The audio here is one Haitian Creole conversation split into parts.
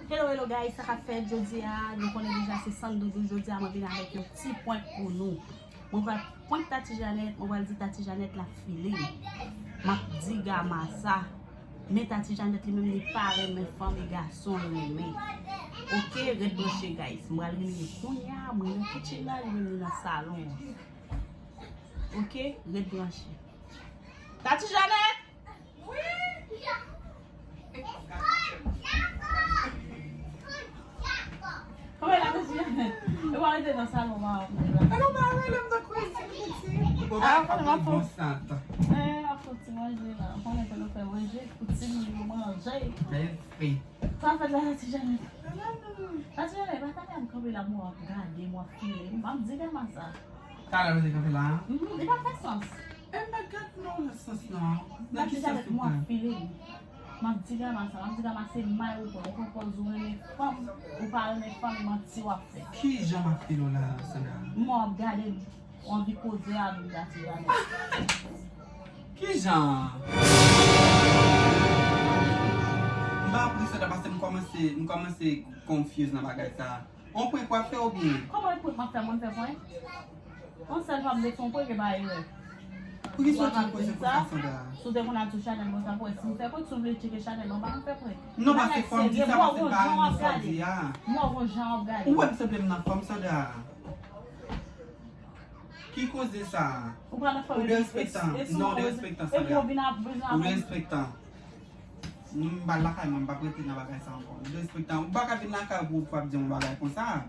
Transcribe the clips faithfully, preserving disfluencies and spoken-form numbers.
Hello, hello guys, sa k ap fèt jodi a? Nou konnen deja se Sandoudou. Jodi a mwen vin avèk yon ti prank pou nou. Mwen pral prank Tati Janèt, mwen pral di Tati Janèt l ap file m. M ap di Gama sa. Men Tati Janèt li menm li pa renmen fanm e gason l renmen. Oke, ret branche guys. Mwen pral rele li kounye a, mwen nan kitchen nan, li menm li nan salon an. Oke, ret branche. Tati Janèt! Kòman la, Tati Janèt? E w arete nan salon, ma. Alò, ma, wè, lè m nan kwizin, piti. Ah, konnen m ap fè. Eh, ap fè ti manje la. Konnen fò nou fè manje pou timoun yo manje. Mèsi. Sa fèt la, Tati Janèt? Tati Janèt, pa ta lè m kanpe la, mwen ap gade, mwen ap file. M ap di Gama sa. Talè ou te kanpe la a? Mhm, li pa fè sans. E m pa gad non nan sans lan. Nan ki sans ou pran? M ap di Gama sa, m ap di Gama se may ou pran. Ou pran pòz ou renmen fanm, ou pa renmen fanm, manti w ap fè. Ki jan m ap file w la, Sandra? M ap gade, ou anvi koze avè m, Tati Janèt. Ki jan? M pa konprann sa, paske m kòmanse, m kòmanse confuse nan bagay sa. On prank w ap fè oubyen? Kòman e prank m ap fè? Mwen fè prank? On sèl fwa m te fè on prank e pa erè. Poukisa w te poze pou sa, Sandra? Si w te konn al sou chanèl mwen, sa pou wè si m fè prank, si w vle tcheke chanèl mwen, pa m fè prank. Non, paske fò m di sa, paske m pa renmen sa w di a. Mwen gon jan w ap gade. Ou wè m sanble m nan fòm, Sandra? Ki koze sa? Ou pa nan fòm. Ou derespektan. Non, ou derespektan, Sandra. Ou derespektan. M pa lakay mwen, m p ap rete nan bagay sa ankò. Ou derespektan. Ou pa ka vin lakay ou pou w ap di yon bagay konsa.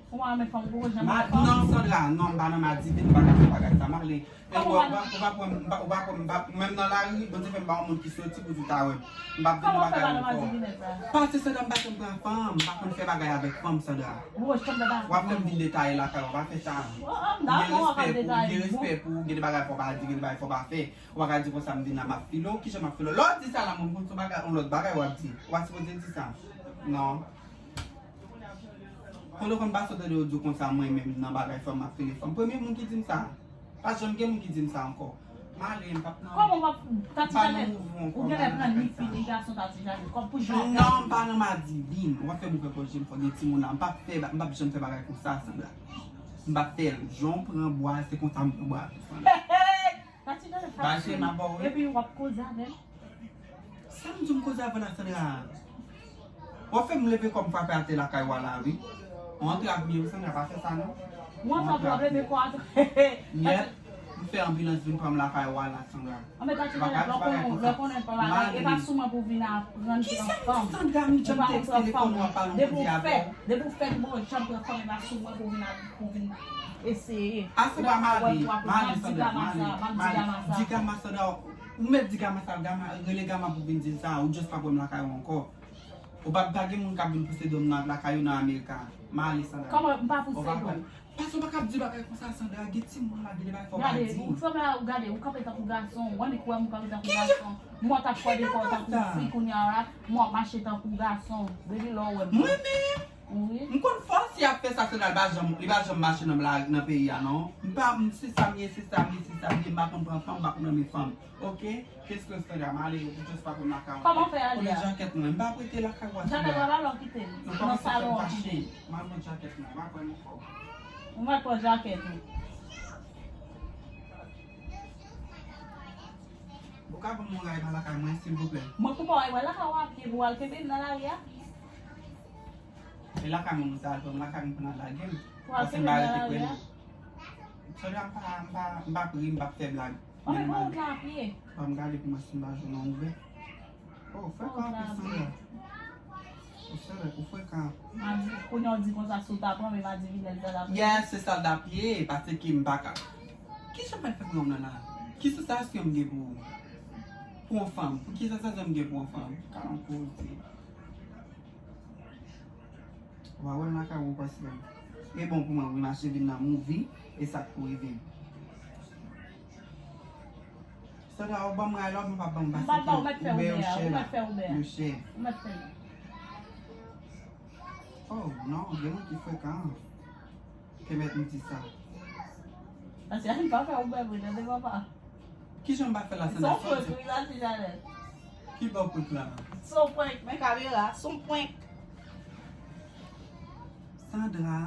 Ou pa renmen fanm, ou poko janm renmen fanm? Non, Sandra, non, m pa nan madivin, m pa ka fè bagay sa. M ale. E ou pa, ou pa, ou pa pran m, m pa, ou pa pran m, m pa, menm nan lari, Bondye fè m pa yon moun ki soti pou di w ta wè m. M p ap vin nan bagay ankò. Pase, Sandra, m pa janm pran fanm, m pa konn fè bagay avèk fanm, Sandra. W ap fè m vin detaye lakay ou, pa fè sa. Gen respè pou, gen respè pou, gen de bagay fò pa di, gen de bagay fò pa fè. Ou pa ka di konsa m vin la m ap file w, kijan m ap file w? Lè w di sa la, mwen m konn se yon bagay, yon lòt bagay w ap di. Ou pa sipoze di sa. Non. Kote w konn pase w tande yo di w konsa mwen menm nan bagay fanm m ap file fanm. Premye moun ki di m sa. Pa janm gen moun ki di m sa ankò. M ale, m p ap nan, m pa nan mouvman ankò, m pa nan bagay sa. Kòman w ap, Tati Janèt, ou genlè pran ni fi ni gason, Tati Janèt, kòm pou jan w ap gade. Non, m pa nan madivin. W ap fè m ouvè pòt je m, fò gen timoun la. M p ap fè, m p ap janm fè bagay konsa, Sandra. M p ap fè l. Jan w pran bwa, se konsa m pran bwa tou, Sandra. Tati Janèt, pa sou. Epi w ap koze avè m. Sa m di w m koze avè w la, Sandra? W ap fè m leve kò m frape atè lakay ou a la, wi. Ou antre ak byen, wi, Sandra, pa fè sa, non. Ou antre ak byen. Yèp, m fè anbilans vin pran m lakay ou a la, Sandra. Anben, Tati Janèt, lè w konnen, lè w konnen pa bagay, e pa sou mwen pou w vin aprann pran fanm. Kisa m di, Sandra, m janm te telefòn ou a pa nan kote avè w? Depi w fèt, depi w fèt, ou poko janm pran fanm, e pa sou mwen pou w vin ap, pou w vin eseye. Ase pa male, male, Sandra, male. Di Gama, Sandra, ou mèt di Gama sa, Gama, rele Gama pou vin di l sa, ou just p ap wè m lakay ou ankò. Ou pa, pa gen moun k ap vin pouse do m nan lakay ou nan Amerika. Male, Sandra. Kòman m pa pouse do? Paske w pa ka ap di bagay konsa, Sandra. Gen timoun la, gen de bagay fò w pa di. Gade, ou sanble a, ou gade, ou kanpe tankou gason, ou annik wè m kanpe tankou gason. Mwen t ap kòde kò w tankou fi, kounye a la, mwen ap mache tankou gason. Depi lè w wè m. Mwen menm? Wi. M konn fòs li ap fè sa, Sandra, li pa janm, li pa janm mache nan blag, nan peyi a, non. M pa, m, se sa m ye, se sa m ye, se sa m ye, m pa konn pran fanm, m pa konn renmen fanm. Oke? Kèske Sandra, m ale, ou just pa konn lakay ankò. Kòman fè ale a? Konnen jakèt mwen, m pa prete lakay ou a, Sandra. Jakèt la, pa lè w kite m. Non, pa nan salon an. Fache. M al pran jakèt mwen, m pa pran ankò. Ou mal pran jakèt ou. Ou ka ban m yon ray nan lakay mwen, silvouplè? Mwen pou ba w ray lakay ou a pye pou w al kenbe m nan lari a? E lakay moun sa al pran m, lakay moun pou n al lage m. Paske m pa rete kwè nou. Sandra, m pa, m pa, m pa ap ri, m p ap fè blag. Anben, pran wout la a pye. Ban m gade pou mwen si m pa jwenn yon ouvè. Oh, frekan anpil, Sandra. Ou frekan. Madi, kounye a w di konsa, si w ta pran, men madivinèz la, l ap... Yes, se sa l t ap ye, paske m pa ka. Kijan m pral fè pou yon nana? Ki sansasyon m gen pou, pou yon fanm? Pou ki sansasyon m gen pou yon fanm? Ka yon koze. Ou pa wè m lakay ou, paske e bon pou mwen pou m mache vin nan movie, e sa k pou rive m. Sandra, ou ban m ray la, ou pa ban m pase ke Uber yo chè la. Yo chè. Oh, non, gen moun ki frekan. Pèmèt m di sa. Tati Janèt pa fè Uber vre, tande papa. Kijan m pa fè la, Sandra? Son frekan, wi, Tati Janèt. Ki bò prank la? Son prank, men kamera, son prank. Sandra,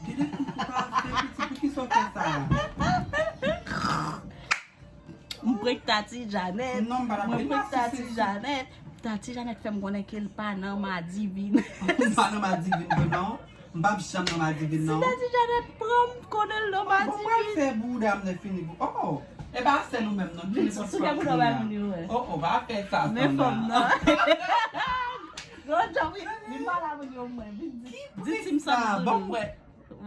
gade pou ou pa fè piti, poukisa w fè sa? M prank Tati Janet. Non, m pa la Mwen vin prank la Tati sou Janet. Tati Janet fè m konnen ke l pa nan madivin. M pa nan madivin vre non. M p ap janm nan madivin Si non. Tati Janet pran m konnen l nan Bon, pral madivin. Fè bouda m nan fini pou. Oh, oh. E pa sèl ou menm non. Vin sou kè bouda w pa moun yo wè. Oh, oh, pa fè sa. Men fanm Sandra. Nan. Granjan wi. Vin pale a moun yo mwen. Vin di. Di Tim Sam Bon, mwen.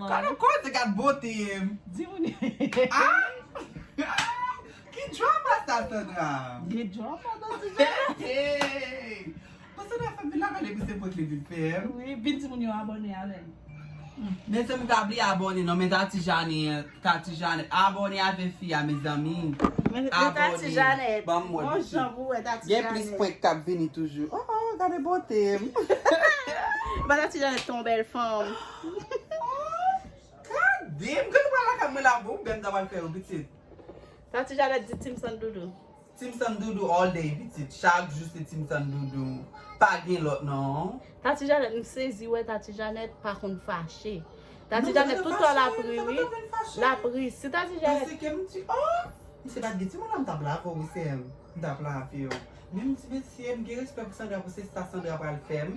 Kòlè koze gad bote m. Di moun yo. Ah! Ki drama sa, Sandra? Gen drama nan Tati Janet. Hey! Bon, Sandra fè m vin lakay li, se prank li vin fè m. Wi, vin di moun yo abòne avè m. Mezanmi, pa bliye abòne non, men Tati Janet, Tati Janet, abòne avè fi a, mezanmi. Men men Tati Janet. Ban m wè Bon piti. Jan pou wè Tati Gen plis Janet. Prank k ap vini toujou. Oh, oh, gade bote m. Ba Tati Janet ton bèl fanm. Gade m, gade mwen lakay mwen la, bon, bèm ta pral fè yo pitit. Tati Janet di Tim San Doudou. Tim San Doudou all day, pitit. Chak jou se Tim San Doudou. Pa gen lòt non. Tati Janet, m sezi wè Tati Janet pa konn fache. Tati Non, Janet mwen tout pa tan l fache, ap ri, mwen wi. pa fache. L ap ri. Si Tati Janet Paske m di, oh, misye pa t gen timoun la, m t ap lave w, wi, sè m. M t ap lave w. Menm ti mesye, m gen respè pou Sandra, pou se sa Sandra pral fè m.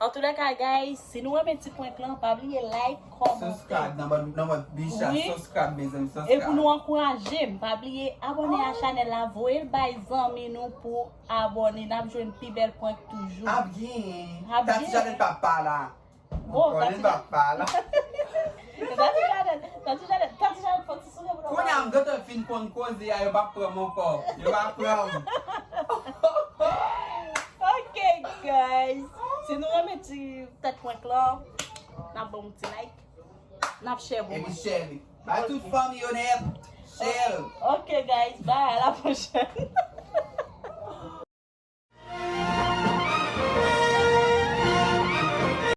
An tou lè ka, guys, si nou renmen ti prank lan, pa bliye like, kòmante. Subscribe nan mòd, nan mòd bicha. Wi. Subscribe, mezanmi, E subscribe. Pou nou ankouraje m, pa bliye abòne a chanèl la, voye l bay zanmi nou pou abòne. N ap jwenn pi bèl prank toujou. Ap gen. Ap Tati gen. Janet pa pa la. Bon, Kòlè Tati pa pa la. Tati Janet, Tati Janet, Tati Janet, fò ti souri pou nou. Kounye a m gentan fin konn koze a, yo pa pran m ankò. Yo pa pran m. Ok, guys. Si nou renmen ti tèt prank lan, n ap ban m ti like. N ap share pou Epi mwen. share li. Bay tout fanmi yo nèt. Share. Ok, guys. Bye. À la prochaine.